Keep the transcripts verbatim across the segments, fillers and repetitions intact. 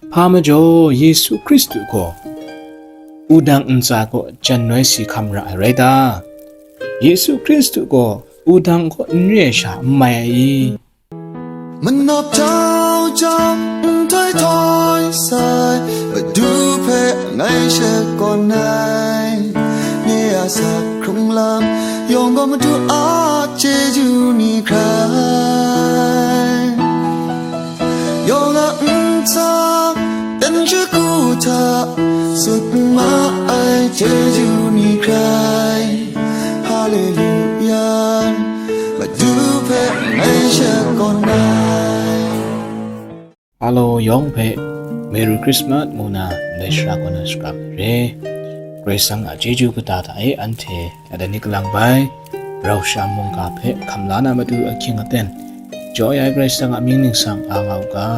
Hpa majaw Yesu Hkristu gaw wudang ntsa kaw jan noi si hkam ra ai rai ta? Yesu Hkristu gaw wudang kaw n re ai sha n mai ai i? Manap jau jau, nhtoi htoi sai, Madu hpe ngai shakawn ai. Nye a sak hkrung lam yawng gaw Madu a chyeju ni hkrai. Yawng a ntsa dan shagu hta sut ma ai chyeju ni hkrai. Haleluya, Madu hpe ngai shakawn ai. Alo yawng hpe Merry Christmas ngu na ndai sara kaw na shakram ai re. Karai Kasang a chyeju kata hta e anhte a dai ni kalang bai, rau sha mungga hpe hkam la na matu ahkying aten, jaw ai Karai Kasang a mying ningsang a nga u ga.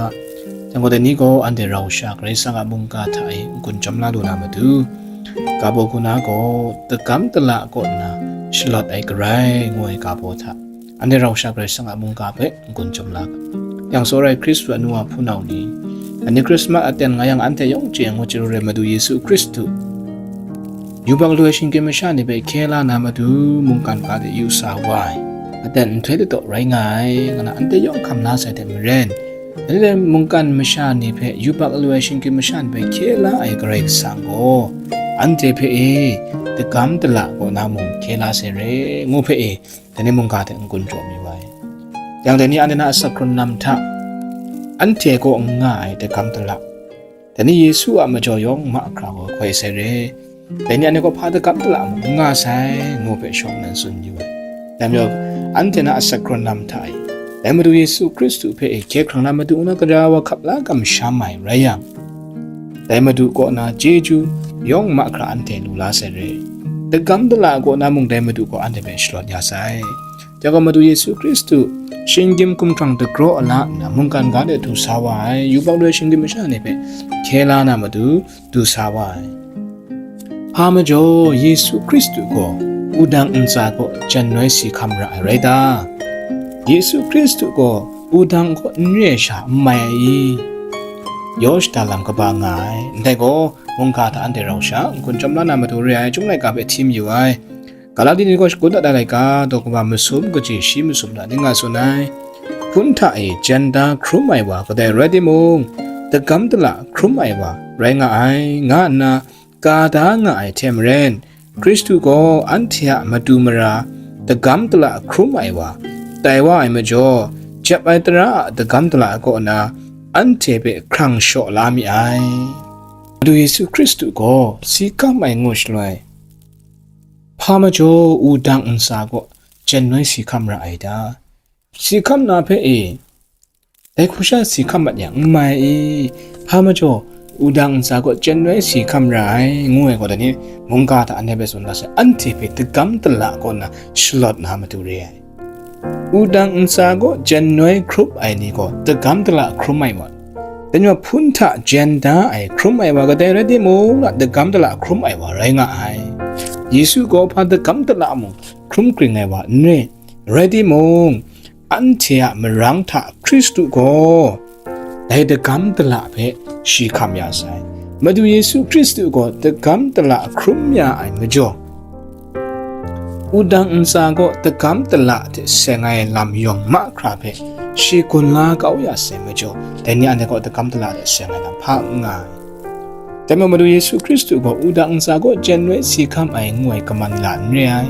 Dai gaw dai ni gaw anhte rau sha Karai Kasang a mungga hta e n-gun chyawm la lu na matu, ga baw hku na gaw, dagam dala kaw nna shalawt ai garai ngu ai ga baw hta, anhte rau sha Karai Kasang a mungga hpe n-gun chyawm la ga. Yang tsawra ai Hkristu a nu wa hpunau ni, anhte Krismas aten nga yang, anhte yawng chye ngu chye ru ai Madu Yesu Hkristu yubak lu ai shinggyim masha ni hpe hkye la na matu mungkan ga de yu sa wa ai, aten nhtoi ladaw rai nga ai, nga na anhte yawng hkam la sai hte maren, dai mungkan masha ni hpe, yubak lu ai shinggyim masha ni hpe hkye la ai Karai Kasang gaw, anhte hpe e, dagam dala kaw na mung hkye la sai re, ngu hpe e, dai ni mungga hte n-gun jaw mi wa ai. Yang dai ni anhte na asak hkrun lam hta, anhte kaw n nga ai dagam dala, dai ni Yesu a majaw yawng mahkra gaw hkoi sai re. Dai ni anhte gaw hpa dagam dala mung n nga sai, ngu hpe shawng nnan tsun yu ai. Dai majaw, anhte na asak hkrun lam hta e, dai Madu Yesu Hkristu hpe e hkye hkrang na matu nna, gaja wa hkap la kamsham ai rai yang, dai Madu kaw na chyeju yawng mahkra anhte lu la sai re. Dagam dala kaw na mung dai Madu gaw anhte hpe shalawt ya sai. Dai gaw Madu Yesu Hkristu shinggyim hkumhkrang dagraw ala nna mungkan ga de du sa wa ai, yubak lu ai shinggyim masha ni hpe hkye la na matu du sa wa ai. Hpa majaw Yesu Hkristu gaw wudang ntsa kaw jan noi si hkam ra ai rai ta? Yesu Hkristu gaw wudang kaw n re ai sha n mai ai i? Yaw shada lam kaba nga ai. Ndai gaw, mungga hta anhte rau sha n-gun chyawm la na matu re ai, Chyum laika hpe hti mayu ai. Galati ni gaw shagun dat ai laika, daw kaba masum kaji shi masum na ning nga tsun ai. Hpun hta e jan da hkrum ai wa kadai rai timung, dagam dala hkrum ai wa rai nga ai, nga nna ka da nga ai hte maren, Hkristu gaw anhte a matu mara dagam dala hkrum ai wa, tai wa ai majaw, jep ai tara a dagam dala kaw na anhte hpe hkrang shaw la mi ai. Madu Yesu Hkristu gaw si kam ai ngu shaloi, hpa majaw wudang ntsa kaw jan noi si hkam ra ai ta? Si hkam na hpe e, dai hku sha si hkam mat yang n mai i? Hpa majaw wudang ntsa kaw jan noi si hkam ra ai, ngu ai gaw dai ni mungga hta anhte hpe tsun da sai, anhte hpe dagam dala kaw na shalawt na matu re ai. Wudang ntsa kaw jan noi hkrum ai ni gaw dagam dala hkrum ai wa, dai ni hpun hta jan da ai hkrum ai wa kadai rai timung, dagam dala hkrum ai wa rai nga ai. Yesu gaw hpa dagam dala mung hkrum kring ai wa n re, rai timung, anhte a marang hta Hkristu gaw dai dagam dala hpe shi hkam ya sai. Madu Yesu Hkristu gaw dagam dala hkrum ya ai majaw, wudang ntsa gaw dagam dala hte seng ai lam yawng mahkra hpe shi gun la kau ya sai majaw, dai ni anhte gaw dagam dala hte seng ai lam hpa n nga ai. Dai majaw Madu Yesu Hkristu gaw wudang ntsa kaw jan noi si hkam ai ngu ai kaman la n re ai,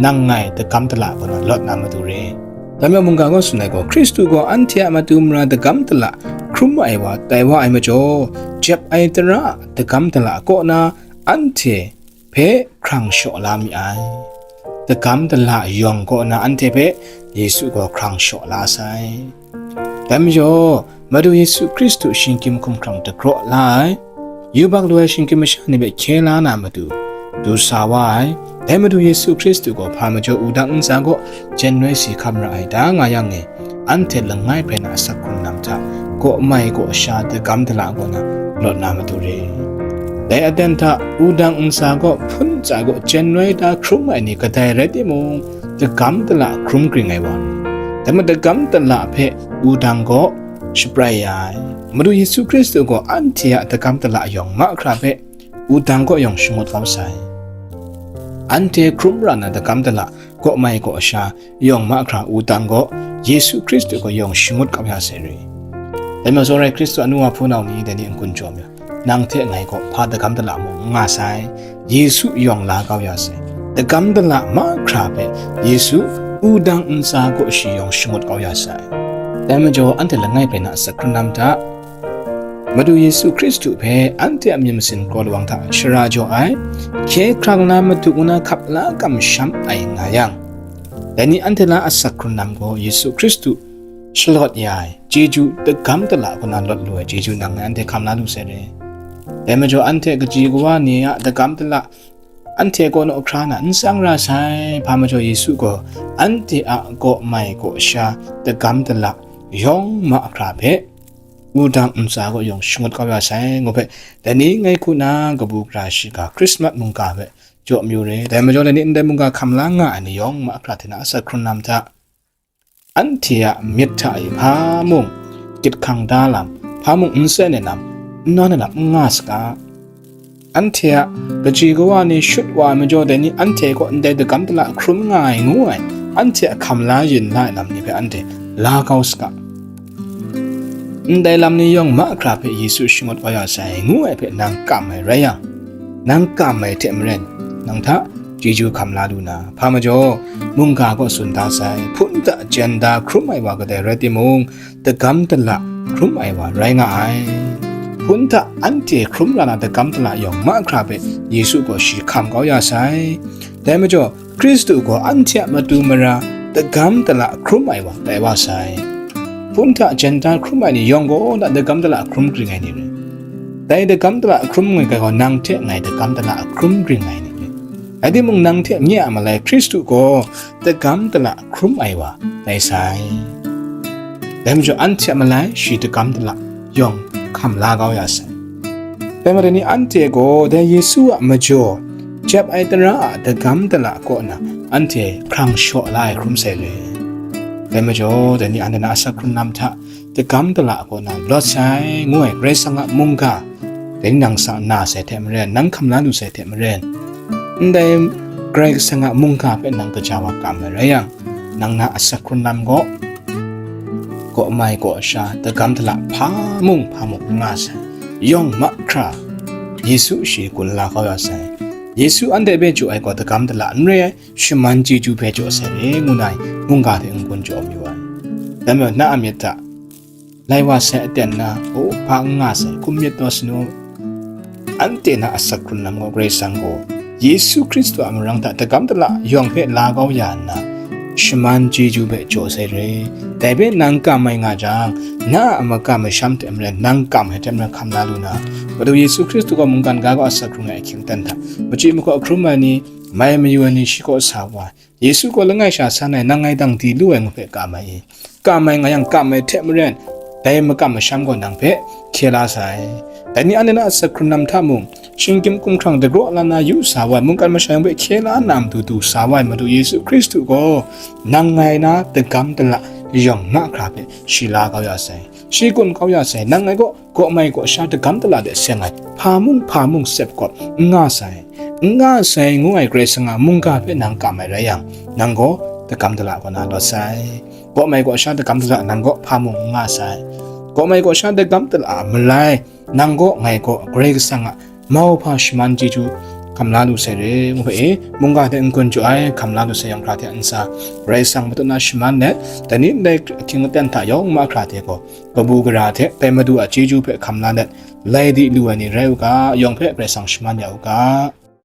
nang ngai dagam dala kaw na lawt na matu re. Dai majaw mungga gaw tsun ai gaw, Hkristu gaw anhte a matu mara dagam dala hkrum ai wa, tai wa ai majaw, jep ai tara a dagam dala kaw na anhte hpe hkrang shaw la mi ai. Dagam dala yawng kaw na anhte hpe Yesu gaw hkrang shaw la sai. Dai majaw, Madu Yesu Hkristu shinggyim hkumhkrang dagraw la ai, yubak lu ai shinggyim masha ni hpe hkye la na matu du sa wa ai. Dai Madu Yesu Hkristu gaw hpa majaw wudang ntsa kaw jan noi si hkam ra ai ta nga yang e, anhte langai hpe na asak hkrung lam hta, kaw mai kaw sha dagam dala kaw na lawt na matu re. Dai aten hta wudang ntsa kaw hpun ntsa kaw jen noi da hkrum ai ni kadai rai timung, dagam dala hkrum kring ai wa, dai majaw dagam dala hpe wudang kaw shaprai ya ai. Madu Yesu Hkristu gaw anhte a dagam dala yawng mahkra hpe wudang kaw yawng shangut kau sai. Anhte hkrum ra na dagam dala kaw mai kaw sha yawng mahkra wudang gaw Yesu Hkristu gaw yawng shangut kau ya sai re. Dai majaw rai Hkristu a nu wa hpunau ni dai ni n-gun jaw myit, nang hte ngai gaw hpa dagam dala mung n nga sai. Yesu yawng la kau ya sai. Dagam dala mahkra hpe Yesu wudang ntsa kaw shi yawng shangut kau ya sai. Dai majaw anhte langai bai na asak hkrun na ma ta? Madu Yesu Hkristu hpe anhte a myit masin kraw lawang hta shara jaw ai, hkye hkrang na madu ngu na hkap la kamsham ai nga yang, dai ni anhte la asak hkrun na gaw Yesu Hkristu shalawt ya ai chyeju dagam dala kaw na lawt lu ai chyeju nang ngai anhte hkam la lu sai re. Dai majaw anhte kaji kawa ni a dagam dala anhte kaw naw hkra na n tsang ra sai, hpa majaw Yesu gaw anhte a kaw mai kaw sha dagam dala yawng mahkra hpe wudang ntsa kaw yawng shangut kau ya sai, ngu hpe, dai ni ngai hku na kabu gara shiga Hkrismat mungga hpe jaw mayu re. Dai majaw dai ni ndai mungga hkam la nga ai ni yawng mahkra hte na asak hkrun na ma ta? Anhte a myit hta e hpa mung gyit hkang da lam, hpa mung n tsen ai lam, n nawn ai lam n nga saga. Anhte a kaji kawa ni shut wa ai majaw dai ni anhte kaw ndai dagam dala hkrum nga ai ngu ai, anhte a hkam la yin la ai lam ni hpe anhte la kau saga. Ndai lam ni yawng mahkra hpe Yesu shangut kau ya sai ngu ai hpe nang kam ai rai yang, nang kam ai hte maren, nang hta chyeju hkam la lu na, hpa majaw mungga kaw tsun da sai. Hpun hta jen da hkrum ai wa kadai rai timung, dagam dala hkrum ai wa rai nga ai. Hpun hta anhte hkrum ra na dagam dala yawng mahkra hpe Yesu gaw shi hkam kau ya sai. Dai majaw, Hkristu gaw anhte a matu mara dagam dala hkrum ai wa tai wa sai. Hpun hta jen da hkrum ai ni yawng gaw na dagam dala hkrum gring ai ni rai. Dai dagam dala hkrum ai gaw nang hte ngai dagam dala hkrum gring ai ni rai. Rai timung, nang hte nye a malai Hkristu gaw dagam dala hkrum ai wa tai sai. Dai majaw anhte a malai shi dagam dala yawng hkam la kau ya sai. Dai marai ni anhte gaw dai Yesu a majaw jep ai tara a dagam dala kaw na anhte hkrang shaw la ai hkrum sai le. Dai majaw dai ni anhte na asak hkrun na ma hta, dagam dala kaw na lawt sai ngu ai Karai Kasang a mungga, dai ni nang sa na sai hte maren, nang hkam la lu sai hte maren, ndai Karai Kasang a mungga hpe nang gaja wa kam ai rai yang, nang na asak hkrun lam gaw, kaw mai kaw sha dagam dala hpa mung hpa mung n nga sai, yawng mahkra Yesu shi gun la kau ya sai. Yesu anhte hpe jaw ai gaw dagam dala n rai ai, shaman chyeju hpe jaw sai re, ngu na ai mungga hte n-gun jaw mayu ai. Dai majaw na a myit hta, lai wa sai aten na, o, hpa n nga sai, hkum myit taw sanu. Anhte na asak hkrun lam gaw Karai Kasang gaw Yesu Hkristu a marang hta dagam dala yawng hpe la kau ya nna, shaman chyeju hpe jaw sai re. Dai hpe nang kam ai nga jang, na a makam masham hte maren nang kam ai hte maren hkam la lu na, Madu Yesu Hkristu gaw mungkan ga gaw asak hkrung ai ahkying aten hta, machyi mahkaw hkrum ai ni, mai mayu ai ni shi kaw sa wa ai. Yesu gaw langai sha san ai, nang ngai dang di lu ai ngu hpe kam ai i? Kam ai nga yang, kam ai hte maren, dai makam masham gaw nang hpe hkye la sai. Dai ni anhte na asak hkrun lam hta mung, shinggyim hkumhkrang dagraw la na yu sa wa ai, mungkan masha yawng hpe hkye la na matu du sa wa ai Madu Yesu Hkristu gaw, nang ngai na dagam dala yawng mahkra hpe shi la kau ya sai. Shi gun kau ya sai, nang ngai gaw kaw mai kaw sha dagam dala de seng ai, hpa mung hpa mung sep kawp n nga sai, n nga sai ngu ai Karai Kasang a mungga hpe nang kam ai rai yang, nang gaw dagam dala kaw na lawt sai. Kaw mai kaw sha dagam dala nang gaw hpa mung n nga sai. Kaw mai kaw sha dagam dala a malai, nang gaw ngai gaw Karai Kasang a mauhpa shaman chyeju hkam la lu sai re, ngu hpe e, mungga hte n-gun jaw ai hkam la lu sai yawng hkra hte ntsa, Karai Kasang matut na shaman let, dai ni ndai ahkying aten hta yawng mahkra hte gaw, kabu gara hte dai Madu a chyeju hpe hkam la let, lai di lu ai ni rai u ga, yawng hpe Karai Kasang shaman ya u ga.